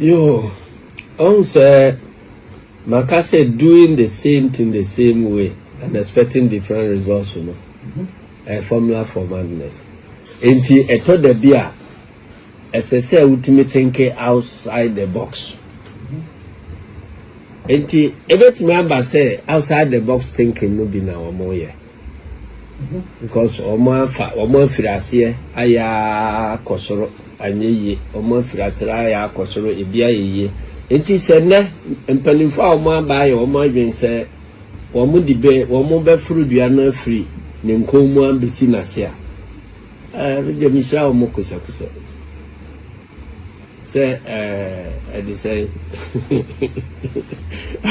Yo, ɔn sɛ maka sɛ doing the same thing the same way and expecting different results no, ɛyɛ formula for madness. Nti ɛtɔ da bi a ɛsɛ sɛ wotumi think outside the box. Nti ebetumi aba sɛ outside the box thinking no bi na wɔn yɛ. Because wɔn afa wɔn afiri aseɛ ayɛ akɔ soro anyɛ yie, wɔn afiri aseɛ ayɛ akɔ soro ebi ayɛ yie. Nti sɛ nnɛ mpanimfoɔ a wɔn aba ayɛ wɔn adwene sɛ wɔn de bɛ wɔn bɛforo dua no afiri ne nkɔn mu abɛsi n'ase a, deɛ mehyira wɔn kosɛkosɛ sɛ ɛde sɛ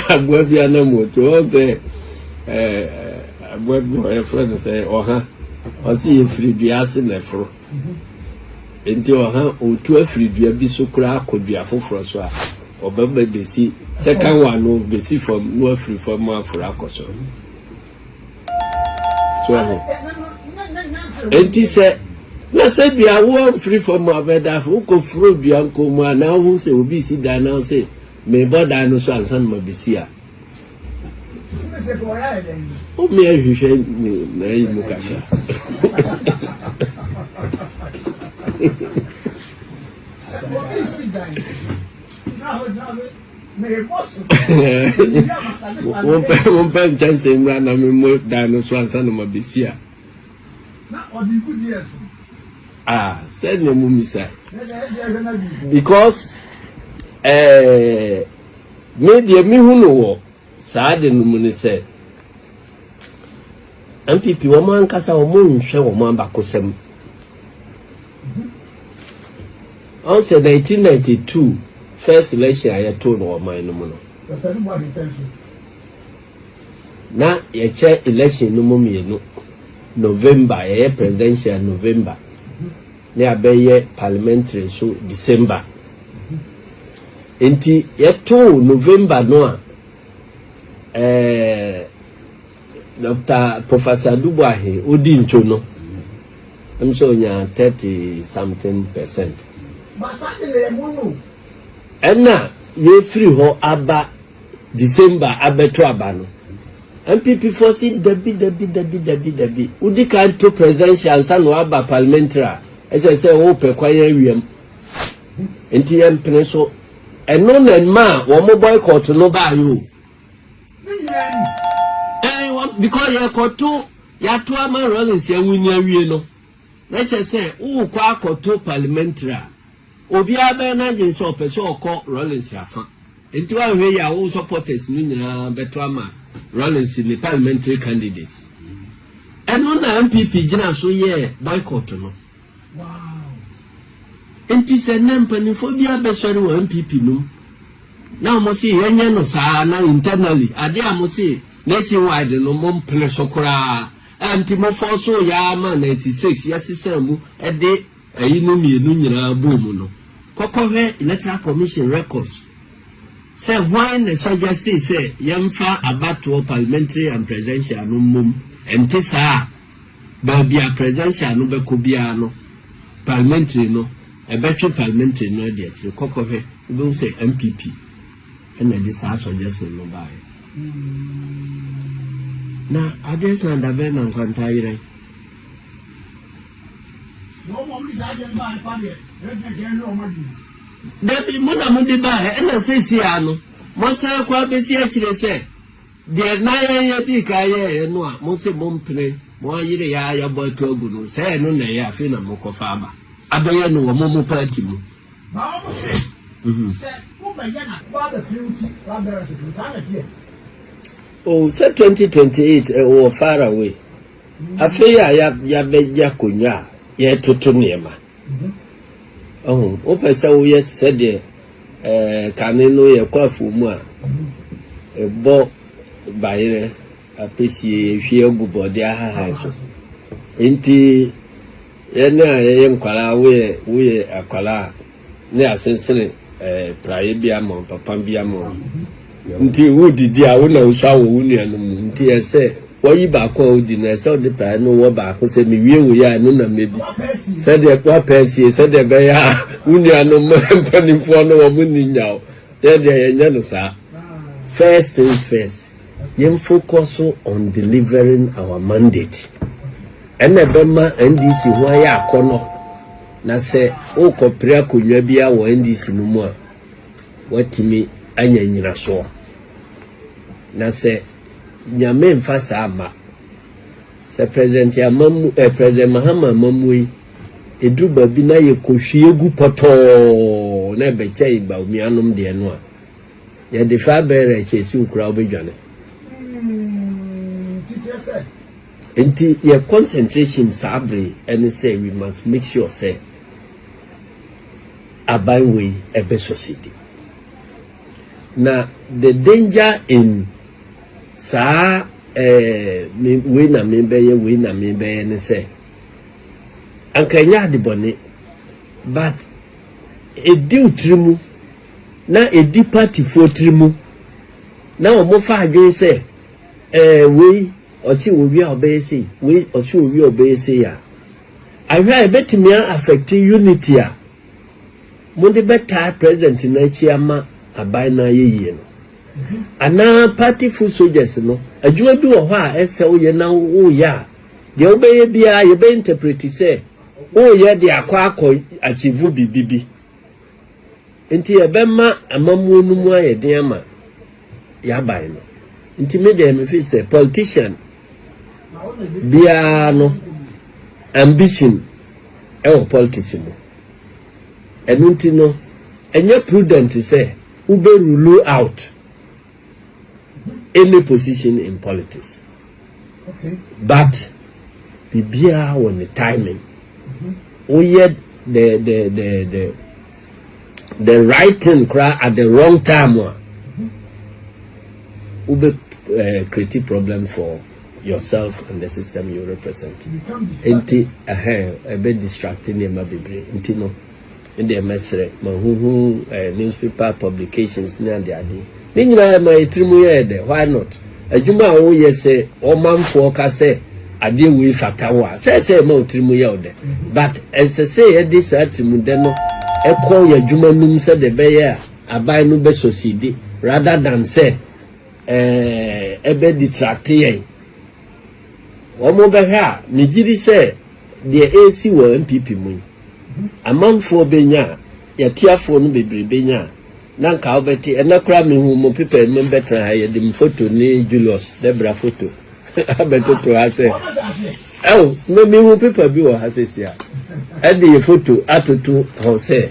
aboa bi anam otu wɔn sɛ aboa bi wɔ yɛfrɛ no sɛ ɔha, ɔsi yɛfiri dua ase na ɛforo. Nti ɔha otu afiri dua bi so koraa akɔ dua foforɔ so a, ɔbɛba besi second one no besi fam na wafiri fam aforo akɔ soro so. Ɛho nti sɛ na sɛ dua wo amfiri fam a bɛda wokɔ furo dua nkɔn mu a, na wohu sɛ obi si dan na sɛ mebɔ dan no so ansa na ma besi a, womi ahwehwɛ me maayi mu kakra. Obi si dan na ɔgyina sɛ mebɔ so. Mompɛ nkyɛnsee mmra na memmɔ dan no so ansa na ma besi a. Na ɔde gu deɛ so. Ah, sɛnea mu misa na sɛ ɛsɛ ɛhwɛ no adi. Because me deɛ mehu no wɔ saa de no mu ne sɛ NPP wɔn ankasa wɔn nhwɛ wɔn abakɔsɛm. Ɔn sɛ 1992 first election a yɛtoo no ɔman no mu no, Dr. Nubu ahempɛn so. Na yɛkyɛ election no mu mmienu. November yɛyɛ presidential, November ne abɛyɛ parliamentary so December. Nti yɛtoo November no a, Dr. Professor Adu Boahen odi ntwo no sɛ onya 30 something percent. Basa de na ɛmu no. Ɛna yɛfiri hɔ aba December abɛto aba no, NPP foɔ si dabi dabi dabi dabi dabi, wodi kan to presidential ansa na waba parliamentary a, ɛkyerɛ sɛ wopɛ kwan awiam. Nti yɛmpene so. Ɛno na ɛma a wɔn boycott no baayɛ o. Ne nyinaa ni. Because yɛkɔto yɛato ama Rawlings yɛwo ni awie no, na kyerɛ sɛ wokɔ akɔto parliamentary a, obiara bɛyɛ n'adwene sɛ ɔpɛ sɛ ɔkɔ Rawlings afa. Nti woahwɛ yi a, wo supporters no nyinaa bɛto ama Rawlings ne parliamentary candidates. Ɛno na NPP gyina so yɛ boycott no. Nti sɛ nnɛ mpanimfoɔ bi abɛsɔre wɔ NPP no mu na wɔn se yɛnyɛ no saa na internally adeɛ a mo se nationwide no mo mpene so koraa a, nti mo fɔ so yɛ ama 96 yɛsesa mu ɛde ɛyi no mmienu nyinaa bɔ mu no, kɔkɔhwɛ Electoral Commission records sɛ hwan na suggest sɛ yɛmfa abatoɔ parliamentary and presidential no mmom. Ɛnte saa a, baabi a presidential no bɛkɔ biara no, parliamentary no ɛbɛtwe parliamentary no adi akyire. Kɔkɔhwɛ, wobɛhu sɛ NPP ɛna ɛde saa suggestion no baeɛ. Na adeɛ san da bɛn na nkwanta yerɛ. Na wɔn a wɔde saa adeɛ no baeɛ pa deɛ, ɛbɛtumi akyerɛ hwɛ wɔn adwene. Dabi, mo na mode baeɛ. Ɛna seesie a no moasan akɔ abɛsi akyire sɛ deɛ na yɛn yɛdii kan yɛɛyɛ no a, mo se mompene mo ayere yɛ a yɛabɔ ato agu no sɛ ɛno na ɛyɛ. Afei na mokɔfa aba abɛyɛ no wɔ mo mo party mu. Ba wɔn se sɛ wobɛyɛ na wɔabɛpere wo ti flag bearership no, saa na ɛteɛ. Oh, sɛ 2028 ɛwɔ far away. Afei a yɛabɛgye akonnwa a yɛtoto nneɛma ɔho, wopɛ sɛ woyɛ sɛdeɛ kane no yɛkɔ afuo mu a, ɛbɔ bayerɛ apɛsie, yɛhwie agu bɔde ahahan so. Nti yɛne a yɛyɛ nkwaraa, woyɛ akwaraa a ne asensene praeɛ bi ama wo, papa bi ama wo, nti wodidi a wo na wosɔ awɔ wo nua no mu. Nti ɛsɛ Wayi baako a wodi no, ɛsɛ wode paa no wɔ baako sɛ mewie wei a, ɛno na mɛdi. Sɛdeɛ woapɛ asie, sɛdeɛ ɛbɛyɛ a wo nuanom mpanimfoɔ no wɔn nni nyaw. Yɛ deɛ yɛnyɛ no saa. First things first, yɛn focus on delivering our mandate. Ɛna ɛbɛma NDC ho ayɛ akɔnɔ. Na sɛ wokɔpere akonnwa bi wɔ NDC no mu a, watumi anya nyinasoɔ. Na sɛ Nyame mfa saa ma sɛ President amamu President Mahama amamu yi eduru baabi na yɛ kɔhwie gu pɔtɔɔ na ɛbɛkyɛ Bawumianom deɛ no a, yɛde fa bɛrɛ kyɛ si okura wobɛdwane. Nti yɛ concentration saa bere ɛne sɛ we must make sure sɛ aban wei ɛbɛ succeed. Na the danger in saa me wei na me bɛyɛ, wei na me bɛyɛ ne sɛ anka ɛnyɛ ade bɔne, but ɛdi wo tiri mu na ɛdi partyfoɔ tiri mu na wɔn fa adwene sɛ wei ɔsi owi a ɔbɛyɛ sei, wei ɔsi owi a ɔbɛyɛ sei a, ahwɛ a ɛbɛtumi affect unity a mode bɛtaa president n'akyi ama aban no ayɛ yie no, anaa party foot soldiers no. Adwuma bi wɔ hɔ a ɛsɛ woyɛ na woyɛ a, deɛ wobɛyɛ biara yɛbɛ interpret sɛ woyɛ de akɔ achieve biribi bi, nti yɛbɛma amammuo no mu ayɛ den ama yɛaban no. Nti me deɛ, mefi sɛ politician biara no, ambition ɛwɔ politics mu. Ɛno nti no, ɛnyɛ prudent sɛ wobɛ rule out any position in politics, but biribiara wɔ ne timing. Woyɛ the right thing koraa at the wrong time a, wobɛ create problem for yourself and the system you represent. Nti ɛhɛn ɛbɛ distract nneɛma bebree. Nti no, ne deɛ mɛsrɛ ma huhu newspaper publications ne ade ade ne nyinaa ma etiri mu yɛ dɛ. Why not? Adwuma a woyɛ sɛ ɔmanfoɔ ka sɛ adeɛ wei fata wo a, sɛ ɛma otiri mu yɛ wo dɛ, but ɛsɛ sɛ yɛde saa tiri mu dɛ no ɛkɔ yɛ adwuma num sɛ de bɛyɛ a aban no bɛ succeed rather than sɛ ɛbɛ detract yɛn. Wɔn bɛhwɛ a, megye di sɛ deɛ ɛresi wɔ NPP mu yi, amanfoɔ bɛnya a yɛtiafoɔ no bebree bɛnya a, na nka wobɛte ɛnɛ koraa mehu mo pepa mu bɛtena ha, yɛde m photo ne Julius Debra photo abɛtoto ha sɛ ɛwo me mehu pepa bi wɔ ha sɛsi a ɛde yɛ photo atoto hɔ sɛ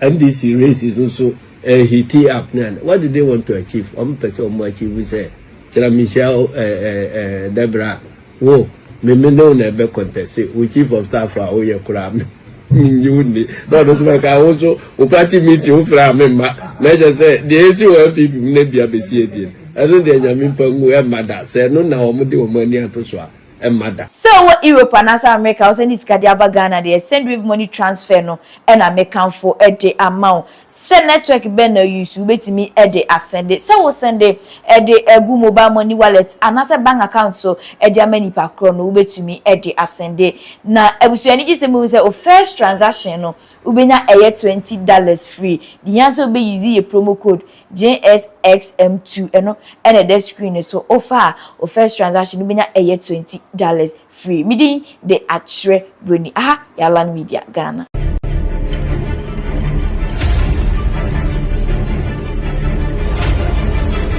NDC race no so heat up ne ade. What do they want to achieve? Ɔmo pɛ sɛ ɔmo achieve sɛ kyerɛ mehyia ɛɛ ɛɛ Debra, wo meme ne wo na ɛbɛ contest, wo chief of staff a woyɛ koraa me nyi wo ni, na ɔno nso bɛka wo nso wo party meeting wo fira me mma, na ɛkyɛ sɛ deɛ esi wɔ NPP mu na bia bɛsi edie. Ɛno deɛ, Nyame mpa ngu, ɛmma da sɛ ɛno na wɔn de wɔn ani ato so a, ɛmma da. Sɛ wɔ Europe anaasɛ America, wo sɛ ne sika de aba Ghana deɛ, Sendwave money transfer no ɛna mekamfo ɛde ama wo. Sɛ network bɛn na use, wobɛtumi ɛde asend. Sɛ wo send ɛde ɛgu mobile money wallet anaasɛ bank account so ɛde ama nipa korɔ no, wobɛtumi ɛde asend. Na abusuani gye sɛ mu sɛ o first transaction no, wobɛnya ɛyɛ $20 free. Deɛ yɛn sɛ wobɛ use yɛ promo code JSXM2, ɛno ɛna ɛda screen so. Ofa a, o first transaction wobɛnya ɛyɛ $20 free. Midin de akyerɛ broni aha, Yalan Media Ghana.